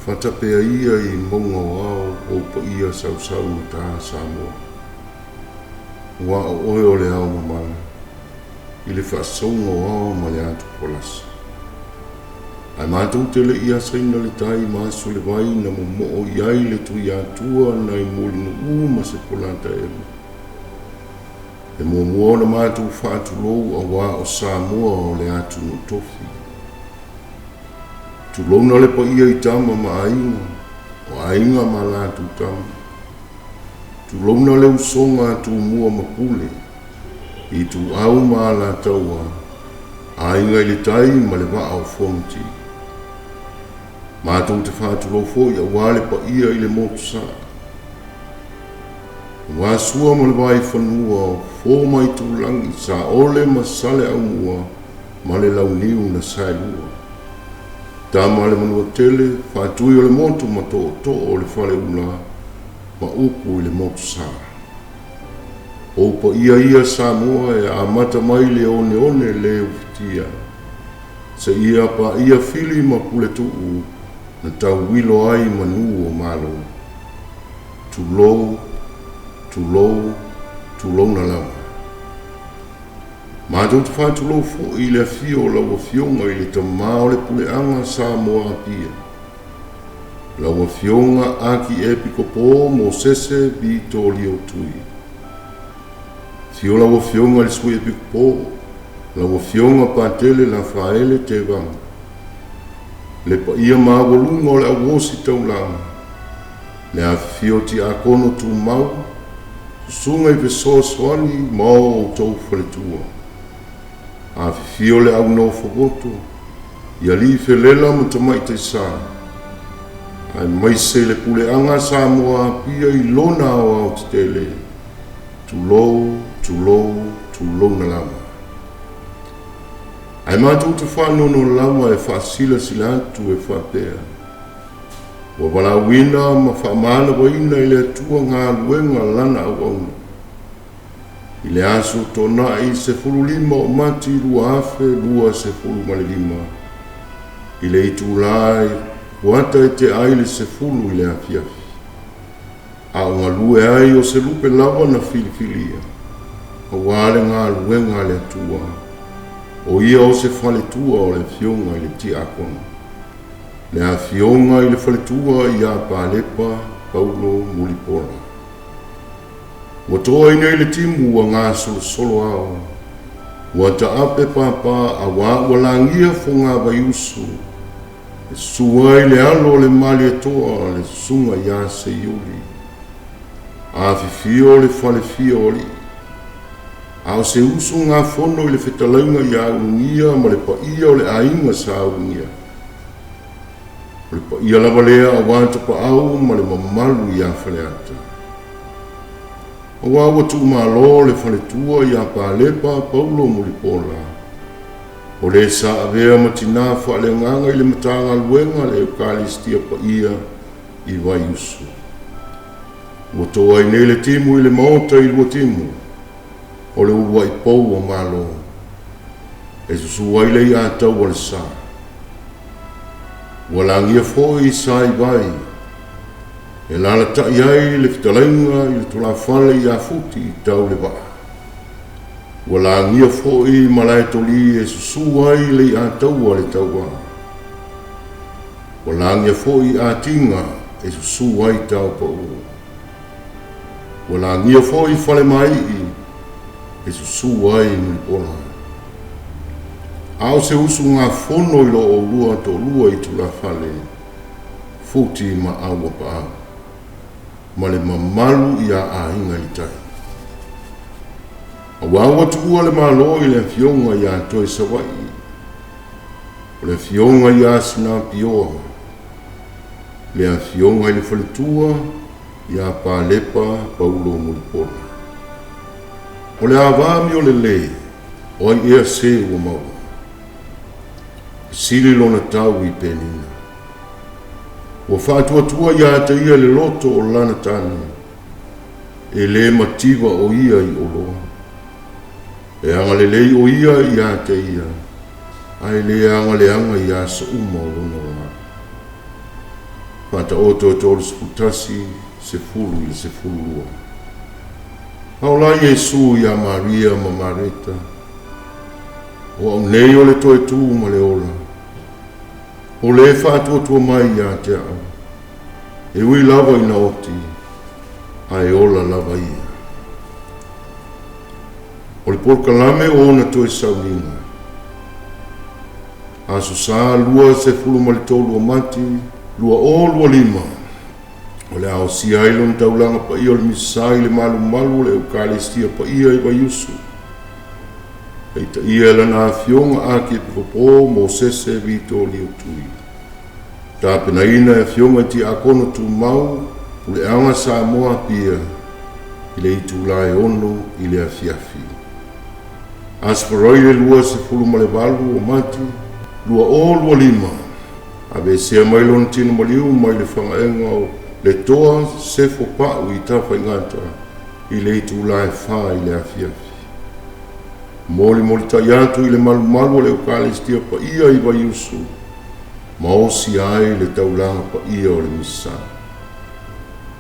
Fatapea ia i mauga o ao ou paia sausaugata Samoa. Aua o oe o le ao mamala i le faasauga o ao ma le atufolasa. Ae matou te le i asaina le tai ma aso le vai na momoo i ai le Tuiatua nai Mulinuu ma Sepolataemo. E muamua ona matou faatulou aua o Samoa o le atunuu tofi. Tulouna le paia i Tama ma Aiga, o Aiga ma latou Tama. Tulouna le usoga a Tumua ma Pule, Ituau ma Alataua, Aiga i le Tai ma le Vaa o Fonoti. Matou te faatulou foi aua le paia i le Motusa. Aua Sua ma le Vaifanua, o Fofo ma Aitulagi, Saole ma Saleaaumua ma le Launiu na Saelua. Tama a le Manuatele, Faatui o le Motu ma Tootoo o le Faleula ma upu i le Motusa. Ou paia ia Samoa e amata mai le oneone le ufitia, seia paia Fili ma Puletuu na tauilo ai manu o Malo. Tulou, tulou, tulouna lava. Matou te faatulou foi i le afio o lau Afioga i le Tama o le Puleaga Samoa Apia, lau Afioga Akiepikopo Mosese Vitolio Tui. Afio lau Afioga i le Sui Epikopo, lau Afioga Patele Lafaele Tevaga, le paia maualuga o le auositaulaga, le afifio o Tiakono Tumau, Susuga i Fesoasoani ma o outou faletua. Afifio le au nofogoto, i alii felela ma tamaitai sa, aemaise le puleaga a Samoa Apia i lona aoaotetele, tulou, tulou, tulouna lava. Ae matou te faanoanoa lava e faasilasila atu e faapea, Ua valaauina ma faamanavaina e le Atua galuega Lana auauna. I le aso Toonai 15 o Mati 2025, i le itula e kuata e tea ai le 10 i le afiafi, a o galue ai o se lupe lava na filifilia, aua le galuega a le Atua, o ia o se faletua o le afioga i le tiakono. Le afioga i le faletua ia Palepa Paulo Mulipola. Ua toa i nei le timu ua gasolosolo ao, ua taape papa auā ua lagia fogavaiusu e susu ai le alo o le Malietoa le susuga ia Seiuli. Afifio le falefia o alii, a o se usugafono i le fetalaiga ia Ulugia ma le paia o le aiga sa Ulugia. O le paia lava lea aua Tapaau ma le mamalu ia Faleata. Aua ua tuumalo le faletua ia Palepa Paulo Mulipola, o le sa avea ma tinā faaleagaga i le Matagaluega a le Eukalistia Paia i Vaiusu. Ua toa ai nei le timu i le maota i Luatimu, o le uluai pou o Malo, e susu ai le iatau a le sa. Ua lagia foi sa i vai, e alalatai ai le fetalaiga i le tulafale ia Futi i tau le vaa. Ua lagia foi Malaetoli e susu ai le iataua a le tauā. Ua lagia foi Atiga e susu ai Taopauu. Ua lagia foi Falemaii e susu ai Mulipola. A o se usugafono i lo oulua toalua i tulafale, Futi ma Auapaau, ma le mamalu iā Aiga i le Tai. Aua ua tuua le Malo i le Afioga iā Toesavaii, o le Afioga iā Sinapioa, le Afioga i le Faletua iā Palepa Paulo Mulipola. O le ava amiolelei, o ai ea se ua maua? E sili lona tau i Penina. Ua faatuatua iā te ia le loto o lana tane, e le mativa o ia i oloa. E agalelei o ia iā te ia, a e le agaleaga i aso uma o lona olaga. Faataoto e 31, 10 i le 12. A o la Iesu ia Maria ma Mareta, O au nei o le toe tu ma le ola, o le faatuatua mai ia te au, e ui lava ina oti, ae ola lava ia. O le polokalame o ona toe sauniga. Aso Sa 23 o Mati 2025, o le a osia ai lona taulaga paia o le Misa i le malumalu o le Eukalestia Paia i Vaiusu. Taitaia e lana Afioga Akiepikopo Mosese Vito Liutui. Tapenaina e Afioga i Tiakono Tumau Puleaga Samoa Apia i le itula e 6 i le afiafi. Aso Faraile 28 o Mati 2025, aveesea mai lona tino maliu mai le fagaega o le Toa Sefo Pau i Tafaigata i le itula e 4 i le afiafi. Molimolitai atu i le malumalu o le Eukalestia Paia i Vaiusu ma osia ai le taulaga paia o le Misa.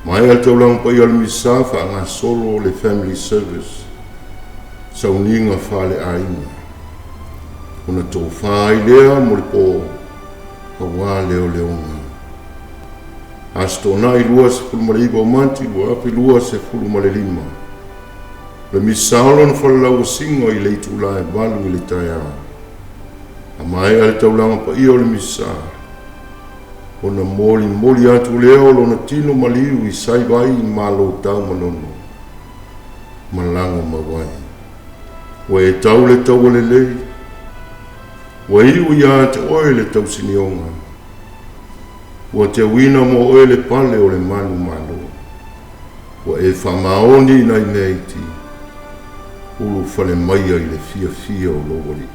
Maea le taulaga paia o le Misa faagasolo le Family Service, sauniga faaleaiga. Ona tofa ai lea mo le po aua leoleoga. Aso Toonai 29 o Mati 2025. O le Misa o lona falelauasiga i le itula e 8 i le taeao. A maea le taulaga paia o le Misa, ona molimoli atu lea o lona tino maliu i Saivai i Malo Taumanono, malaga mau ai. Ua e tau le taua lelei, ua iu ia te oe le tausinioga, ua teuina mo oe le pale o le malu malo. Ua e faamaoni i nai mea iti, ulufale maia i le fiafia o lou alii.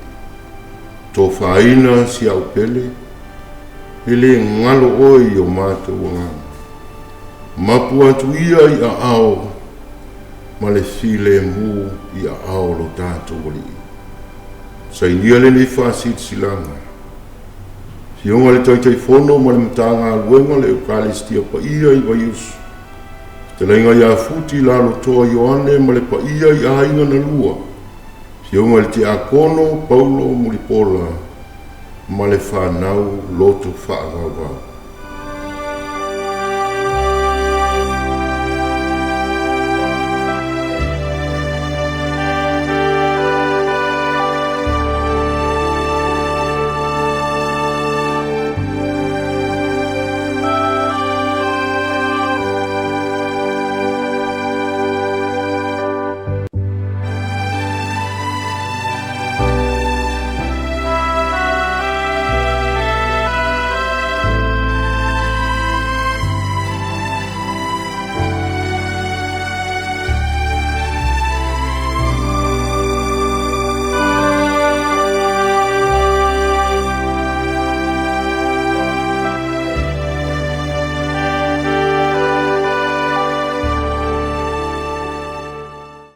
Tofaina si au pele, e le galo oe i o matou agaga. Mapu atu ia i aao ma le filemu i aao o lo tatou Alii. Sainia lenei faasilasilaga. Afioga i le Taitaifono ma le Matagaluega o le Eukalestia Paia i Vaiusu, Fetalaiga ia Futi Lalotoa Ioane ma le paia i aiga na lua, Afioga i le Tiakono Paulo Mulipola ma le fanau loto faavauvau.